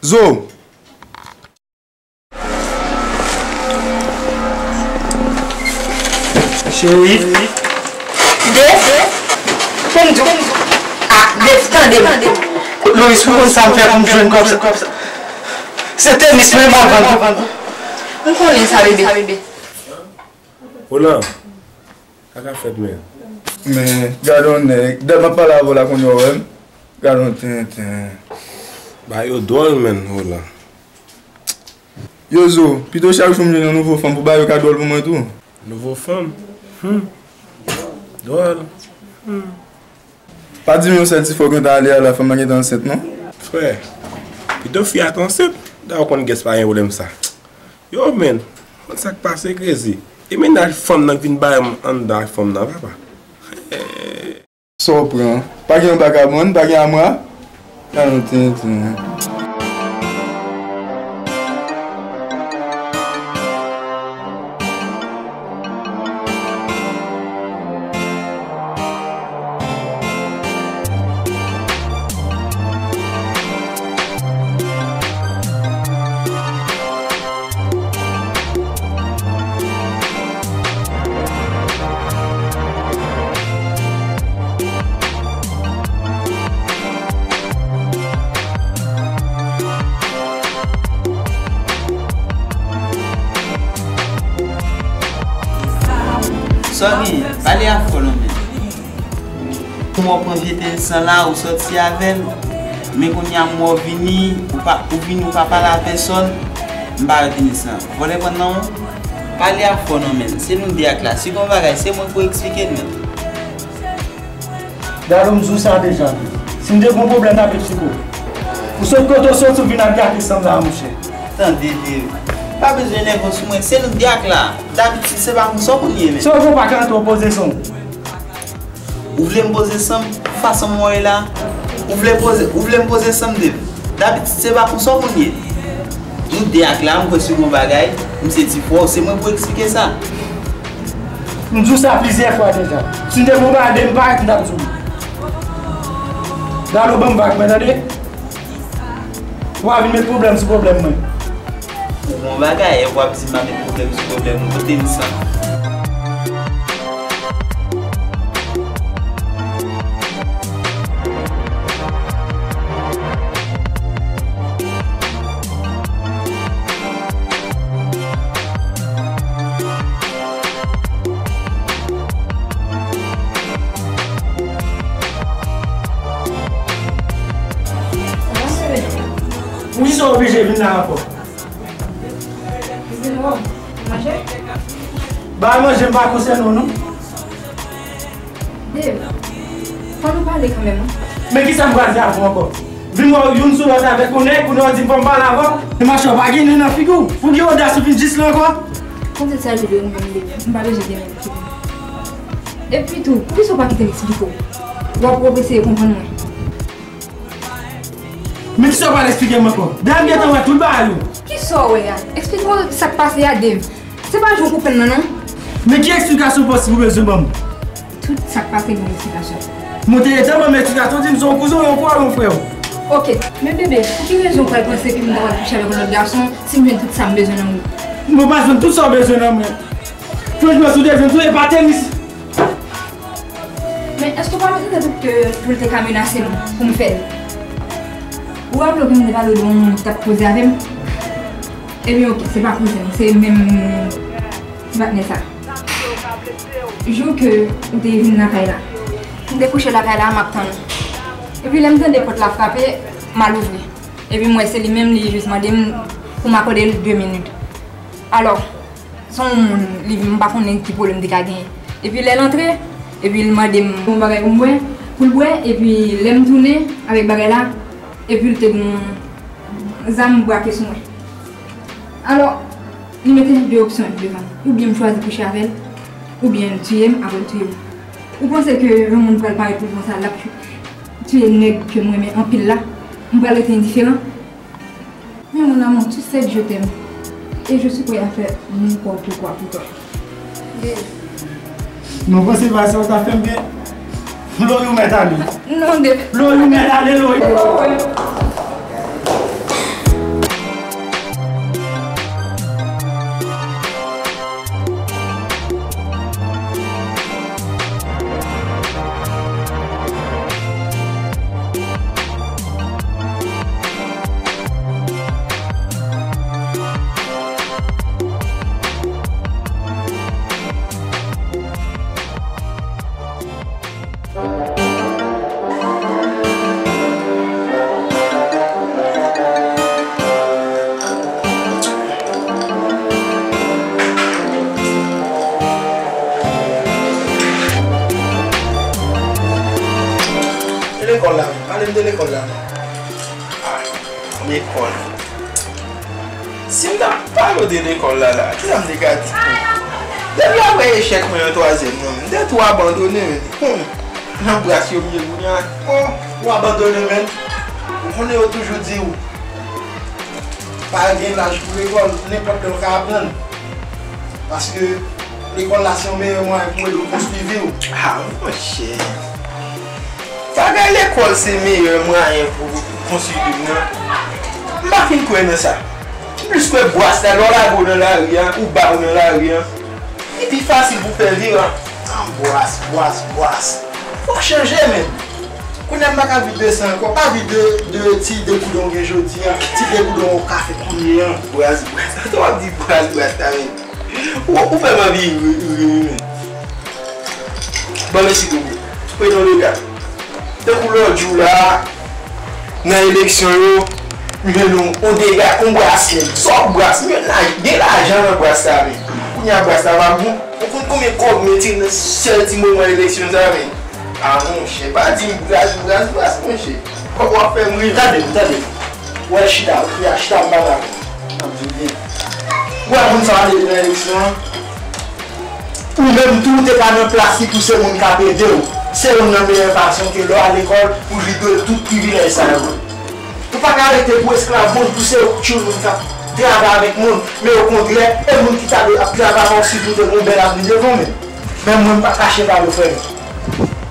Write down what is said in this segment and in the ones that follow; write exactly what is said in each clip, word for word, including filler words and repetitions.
Zo. Cheri. Dev. Pou m di w. Ah, Dev, tande m. Lois, ou konn sa m fè pou m jwenn kòb sa? Se tenis mwen m ap vann. M konnen sa, bebe. Olan, sa ka fèt, men. Men, gade yon nèg. Dat m ap pale avè w la, kounye a w wè m. Gade yon tenten. Bagay yo dwòl, men, Olan. Yo, Zo, pito chak jou m jwenn yon nouvo fanm pou ba yo ka dwòl pou mwen tou. Nouvo fanm? Hmm. Dwòl. Hmm. Pa di m yon sèl ti fwa w gentan ale a la, fanm nan gentan ansent, non? Frè, pito fi a t ansent, dayè w konn gès pa gen pwoblèm sa. Yo, men, konn sa k pase, Krezi? E mennaj fanm nan k vin bay m anndan ak fanm nan, papa. Sa w pran? Pa gen yon bakabann, pa gen amwa? Gade yon tenten. Sa w gen? Pale a fò non, men. M wè w pran vye tenis lan la, ou sòti avè l. Men kounye a m wè w vini, ou pa, ou vini, ou pa pale a pèsòn. M pa wè tenis lan. Vòlè pran nan ou. Pale a fò non, men. Se nou de ak la. Si gen yon bagay, se mwen pou eksplike l, men. Gade, m di w sa deja. Si m te gen yon pwoblèm, m t ap eksplike w. Ou sot kote w soti, ou vin ap gate san m la, monchè. Tande, Dev. Pa bezwen nève w sou mwen. Se nou de ak la. Dabitid, se pa konsa w konn ye, men. Se w gen pa ka antre w poze san w. Ou vle m poze san m? Fason m wè w ye la? Ou vle poze, ou vle m poze san m, Dev? Dabitid, se pa konsa w konn ye. Nou de ak la, m kwè si gon bagay, m se ti frè w, se mwen pou eksplike sa. M di w sa plizyè fwa deja. Si m te gon bagay, m parèt, m t ap di w. Dalo, ban m vag mwen, tande? Ou pa vin met pwoblèm sou pwoblèm mwen. Ou gon bagay, w ap di m pa met pwoblèm sou pwoblèm ou, kote m san? Poukisa w oblije vin la ankò? Manje? Ba manje m pa konsène w non. Dave, fò nou pale kanmenm, wi. Men kisa m pral fè avè w ankò? Vin wè w youn sou lòt avèk yon nèg, kounye a w di m fò m pale avè w? E machè, w pa gen nen nan figi w? Ou gen odas ou vin jis la ankò? Konn se sa, Dave, ou menm, Dave. M pa bezwen gen nen nan figi m. Epi tou, poukisa w pa kite m eksplike w? W ap, w ap eseye konprann mwen. Men kisa w pral eksplike m ankò? Dayè m gentan wè tout bagay yo. Kisa w wè a? Eksplike mwen sa k pase a, Dave. Se pa jan w konprann nan, non. Men ki eksplikasyon posib ou bezwen ban m? Tout sa k pase gen yon eksplikasyon. Mwen te gentan ban m eksplikasyon, di m se yon kouzen w, yon frè w, yon frè w. Oke, men bebe, pou ki rezon w pral panse ke m ta pral kouche avèk yon lòt gason si m jwenn tout sa m bezwen nan ou? Mwen pa jwenn tout sa w bezwen nan mwen. Franchman, si w te jwenn tou, e pa tenis. Men èske w pa regrèt ke pou l te ka menase m pou m fè l? Ou raple w ke m te pale w de yon moun ki t ap koze avè m? Ebyen, oke, se pa kouzen m, se menm ti patnè sa. Jou ke ou te vin lakay la, m te kouche lakay la, m ap tann ou. Epi lè m tande pòt la frape, m al ouvri. Epi m wè se li menm, li jis mande m pou m akòde l de minit. Alò, se yon moun, li, m pa konnen ki pwoblèm te ka genyen. Epi lè l antre, epi l mande m yon bagay pou m bwè, pou l bwè, epi lè m tounen avèk bagay la, epi l te gen yon zam brake sou mwen. Alò, li mete de opsyon devan m. Oubyen m chwazi kouche avè l, oubyen l tiye m, apre l tiye m. Ou panse ke yon moun pral parèt pou l konsa, l ap tiye nèg ke m renmen anpil la? M pral rete endiferan? Mais mon amour, tu sais que je t'aime. Et je suis prêt à faire n'importe quoi pour toi. Babe. Non, panse pa sa, w ta fè m byen. Lori, ou mèt ale. Non, Dave. Lori, ou mèt ale, Lori. Oh, ouais. M te lekòl la, non. Ah, lekòl. Si m ta pale w de lekòl la, la, kisa m te ka di? Depi apre echèk mwen an twazyèm nan, m te tou abandone, men. Humm, nan bras yo m ye kounye a. Oh, ou abandone, men. Ou konnen yo toujou di w, pa gen laj pou lekòl, nenpòt lè w ka aprann. Paske lekòl la se yon meyè mwayen pou ede w konstwi vi w. Ah, monchè. Bagay lekòl se meyè mwayen pou konstwi vi w nan. M pa fin kwè nan sa. M plis kwè bwas la, lè w lage w nan lari a, ou ba w nan lari a, li pi fasil pou w fè vire. Ah, bwas, bwas, bwas. Fò w chanje, menn. Kounye a m pa ka viv de sa ankò. Pa viv de, de ti degoudon w gen jodi a, ti degoudon w ka fè kounye a. Bwas, bwas. Atò w ap di bwas, bwas la, menn. Ou, ou fè m anvi ri, ri, ri, menn. Bon, mèsi, Gogo. Prenons le gars. Tankou lòt jou la, nan eleksyon yo, m jwenn yon, yon dega, yon bras, menn. Sa w bras, menn, la, gen lajan nan bras la, menn. Kounye a bras la pa bon. Ou konn konbyen kòb m retire nan sèl ti moman eleksyon sa, menn? A, monchè, pa di m bras, bras, bras, monchè. Kòb w ap fè m ri. Tande m, tande m. Ou wè chita, ou fè a chita m pa la. M ap di w byen. Ou wè moun sa w ap ede nan eleksyon an? Ou menm tou, ou te ka nan plas li pou se moun k ap ede w. Se youn nan meyè fason ke lè w al lekòl, pou li dwe tout privilèj sa yo. Ou pa ka rete pou esklav moun, pou se tchoul moun k ap travay avèk moun, men okontrè, e moun ki ta dwe ap travay avè w sitou te gen yon bèl avni devan w menm. Men mwen, m pa kache ba yo, frè m.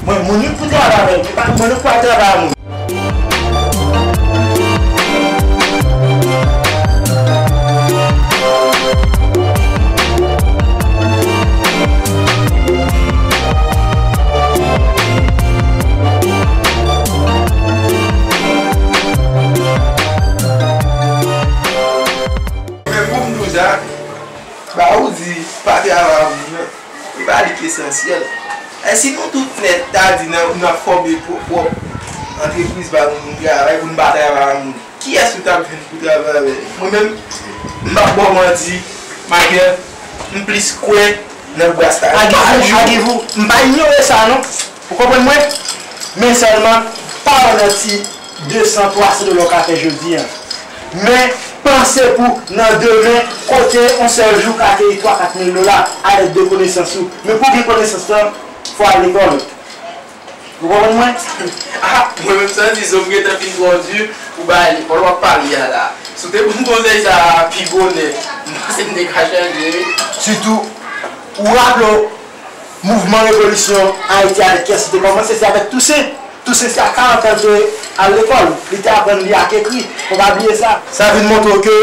Mwen, moun wi k pou travay avè m, se pa mwen wi k pral travay a moun. Men pou m di w sa, ba ou di pa travay a moun nan. E pa li k esansyèl. E si nou tout nèt ta di n ap, n ap fòme pwòp, pwòp antrepriz pa nou, nou travay pou n pa travay a moun, kiyès ou t ap jwenn pou travay avè l? Mwen menm, m p ap ba w manti, Michael, m plis kwè nan bras la. Agivou, agivou, m pa inyore sa non. Ou konprann mwen? Men sèlman, pa w nan ti de san, twa san dola w ka fè jodi a. Men, panse pou nan demen, kote yon sèl jou ka keyi twa, kat mil dola alèd de konesans ou. Men pou w gen konesans lan, fò w al lekòl. Ou konprann mwen? Ah, mwen menm santi zo m gentan fin twò di pou bagay lekòl w ap pale a la. Si w te ban m konsèy sa a pi bonè, m panse m te ka chanje wi. Sitou, ou raple w, mouvman revolisyon Ayiti avèk kiyès li te kòmanse, se avèk Tousen. Tousen se a karant an l te al lekòl, li te aprann li ak ekri. Fò w pa bliye sa. Sa vin montre w ke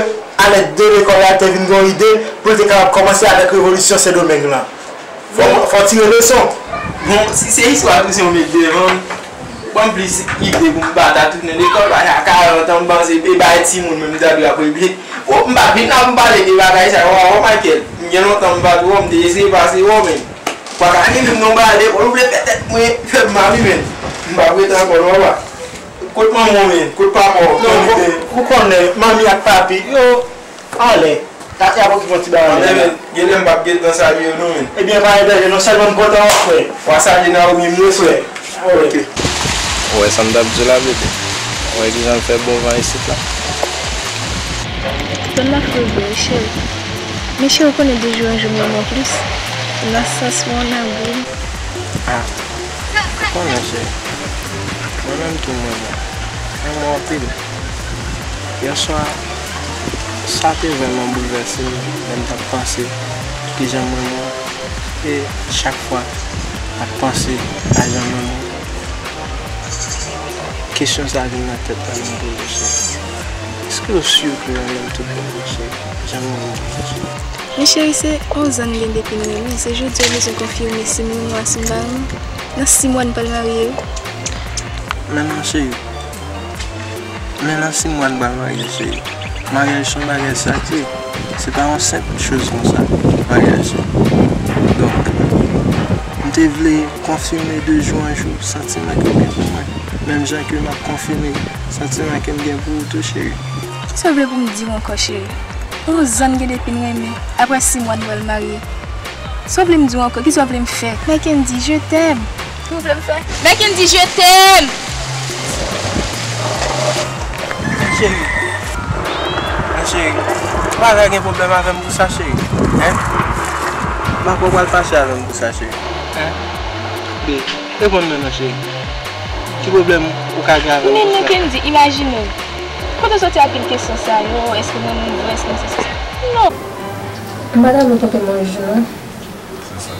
alèd de lekòl la, l te vin gen yon ide pou l te kapab kòmanse avèk revolisyon Sendomeng lan. Fò, fò w tire leson. Bon, si se istwa Tousen w met devan m, ban m plis ide pou m bat a tout nan lekòl, paske a karant an, m panse e bagay timoun menm m ta dwe ap regle. Bon, m pa t vin la pou m pale de bagay sa yo a w, Michael. M gen lontan m pa t wè w, m te eseye pase wè w, men. Pa ka gen menm non bagay de, ou vle fè tèt mwen fè m mal wi, men. M p ap rete ankò non, papa. Kot manman w, men? Kot papa w? Non, ou konnen, manmi ak papi, yo anlè. Tati ap okipe yon ti bagay anlè, men. Genlè m p ap gentan salye yo non, men. Ebyen, pa ebèje non, sèlman m kontan wè w, frè. W a salye Naomi m wi, frè. Ok. Ou wè sa m t ap di w la, bebe? Ou wè kijan l fè bon van isit la? Zòn la fre vre wi, cheri. Men cheri, ou konnen de jou an jou m renmen w plis. Nan sans mwen, nan gou m. Ah, ou konnen, cheri. Mwen menm tou, m renmen w. M renmen w anpil. Yèswa, sa te vrèman boulvèse m lè m t ap panse kijan m renmen w. E chak fwa m ap panse a jan m renmen w, kesyon sa vin nan tèt mwen, m poze w, cheri. Èske w si ke w renmen m tout bon vre, cheri? Jan m renmen w, cheri. Men cheri, se yon zòn gen depi n renmen. Se jodi a w bezwen konfime si m renmen w a si m pa renmen w. Nan sis mwa n pral marye wi. Men non, cheri. Men nan sis mwa n pral marye, cheri. Maryaj se yon bagay sakre. Se pa yon senp choz konsa, maryaj. Donk, m te vle konfime de jou an jou santiman ke m gen pou mwen, menm jan ke m ap konfime santiman ke m gen pou ou tou, cheri. Kisa w vle pou m di w ankò, cheri? Yon zòn gen depi n renmen, apre sis mwa n pral marye. Sa w vle m di w ankò? Kisa w vle m fè? Mackendy, je t'aime. Sa w vle m fè? Mackendy, je t'aime. Cheri, ma cheri, ou pa ka gen pwoblèm avè m pou sa, cheri, en? M pa kwè w pral fache avè m pou sa, cheri, en? Babe, reponn mwen non, cheri. Ki pwoblèm ou ka gen avè m pou sa? Men, men, Kendy, imajine w. Kote w soti anpil kesyon sa yo, èske m renmen w vre, èske m sesi, sela? Non. M pa ta vle konte m yon jou, non. Sa, sa,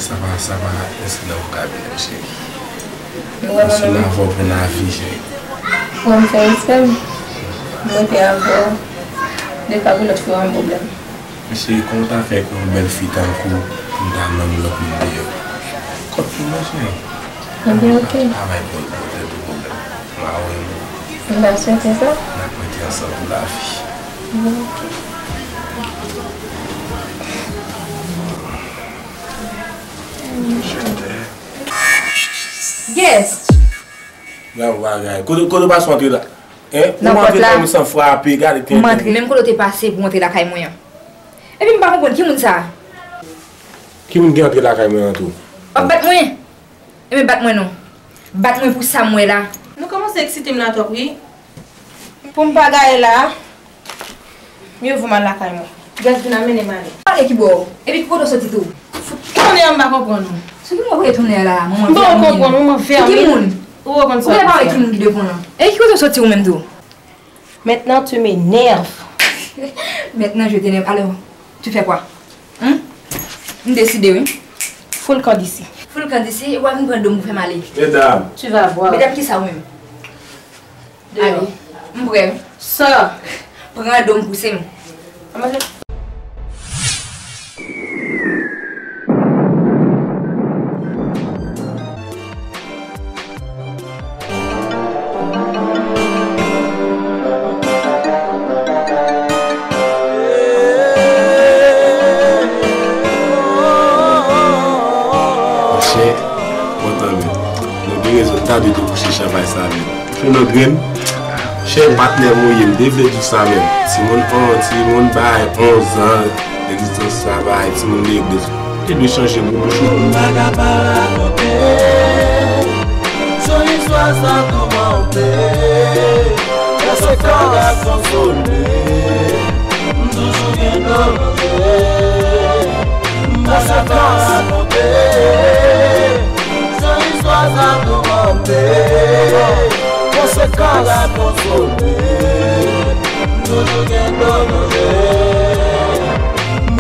sa pa, sa pa ensidan pou kabinè m, cheri. M wè mwen menm. M sou la avè w pou lavi, cheri. Ou wè m fè respè m. M rete avè w. De fwa pou lòt fi w an pwoblèm. Men cheri, kòman w ta fè yon bèl fi tankou m ta nonm lòt moun deyò? Kont pou mwen, cheri. Ebyen, oke. Travay pou, pou tèt ou pwoblèm. M a wè nou. M ta swete sa. N ap rete ansanm pou lavi. Bon, oke. Guest! Bravo, bagay. Kote, kote w pase w antre la? Hein? Ou antre lakay mwen san frape, gade tenten. M antre, menm kote w te pase pou w antre lakay mwen an. Epi m pa konprann, ki moun sa a? Ki moun ki antre lakay mwen an tou? W ap bat mwen? Ebyen bat mwen non. Bat mwen pou sa m wè la. Nou kòmanse eksite m la twòp wi. Pou m pa gaye la, m yo voye m al lakay mwen. Guest vin amenem ale. Ale ki bò? Epi ki kote w soti tou? Fout tonnè m pa konprann ou. Sou ki moun w voye tonnè la, manman vye moun. M pa konprann ou, manman vye moun. Sou ki moun? Ou konn sa. Ou pa wè ki moun ki devan w lan? E ki kote w soti ou menm tou? Maintenant tu m'énerves. Maintenant je t'énerve. Alors, tu fais quoi? Hein? M deside wi. Fout l kan disi. Fout l kan disi, w ap vin pran do m pou fè m ale. Medam. Tu vas voir. Medam kisa ou menm? Ale, m prè wi. Sò. Pran do m pouse m. Monchè, kontan menm. Nou gen rezon ta dwe te kouche chanpay sa menm. Fè nan grenn. Chè patnè m ou ye, m te vle di w sa menm. Timoun on, timoun bay onz an, egzistans sa bay timoun legliz. Te dwe chanje bout bouch ou. M pa ka pa rakonte, se yon istwa sa toumante. Lè se fè gason sole, m toujou gen dlo nan je. M pa ka pa rakonte, se yon istwa sa toumante. Konsekans. Toujou gen dlo nan je.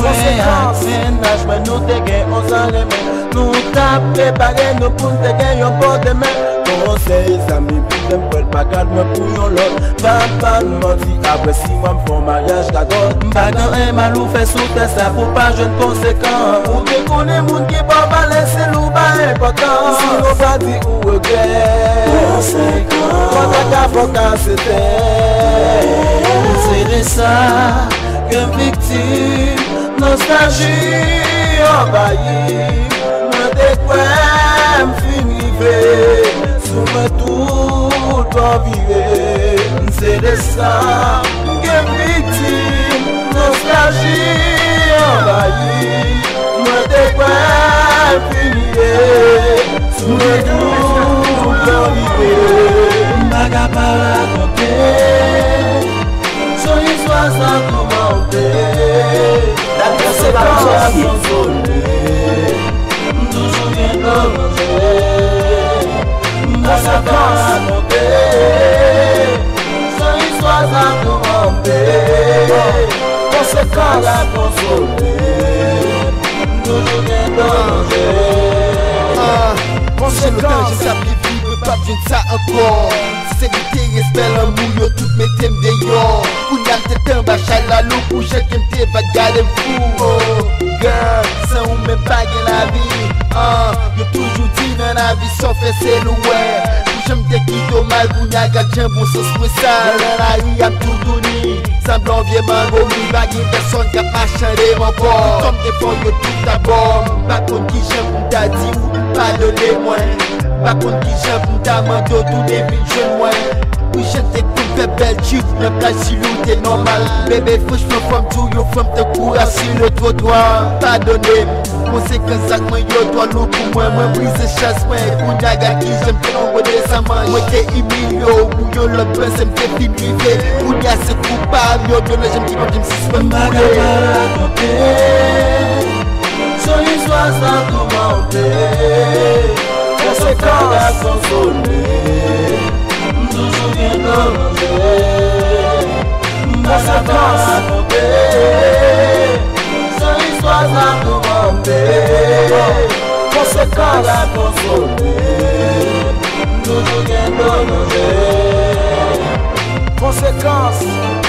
Mwen ak mennaj mwen, nou te gen onz an renmen. Nou t ap prepare nou pou n te gen yon bon demen. Konsèy zanmi, pitit m, fè l pa gad mwen pou yon lòt. Pa ban m manti, apre sis mwa m fè yon maryaj gadò. M pa gen anyen mal ou fè sou tè sa pou pa jwenn konsekans. Ou te konnen moun ki pa w valè, se l ou ba enpòtans. Si yo pa di ou regrèt, konsekans. Fò ta ka fò ka se tè. Se de sa ke m viktim. Nostalji anvayi m, mwen te kwè m fin rive. Sou mwen tout bò vire, se de sa m gen viktim. Nostalji anvayi, mwen te kwè m fin ye. Sou mwen tout bò vire, m pa ka pa rakonte. Se yon istwa sa toumante. Konsekans. M toujou gen dlo nan je. M pa ka pa rakonte. Se yon istwa sa toumante. Konsekans. M toujou gen dlo nan je. Ah, konsekans. Mwen p ap jwenn sa ankò. Sinserite, respè, lanmou, yo tout mete m deyò. Kounye a m tèt anba chay la, lou pou jan ke m te va gade m fou. Oh, girl, san ou menm pa gen lavi. Ah, yo toujou di nan lavi sa w fè se l ou wè. Pou jan m te kite w mal, kounye a gad jan bon sans mwen sal. Nan lari a m toutouni, sanble yon vye mango, m ri, pa gen pèsonn k ap mache. Chan de mon kò, kòm te fò yo tout abò. M pa konn kijan pou m ta di ou padone mwen. M pa konn kijan pou m ta mande w tounen vin jwenn mwen. Pou chante pou fè bèl chif nan plaj, si nou te nòmal. Bebe, franchman, fò m di w, yon fanm tankou w asou le twotwa. Padone m, konsekans zak mwen yo twò lou pou mwen. Mwen brize chans mwen, kounye a gad kijan m te konpode san manje. Mwen te imilye w pou yon lòt pèsonn, m te fin rive. Kounye a se koupab, yo done jan m ki pa janm sispann boule. Son istwa sa toumante. Konsekans. Konsole. M toujou gen dlo nan je. M pa ka pa rakonte. Son istwa sa toumante. Konsekans. Konsole. M toujou gen dlo nan je. Konsekans.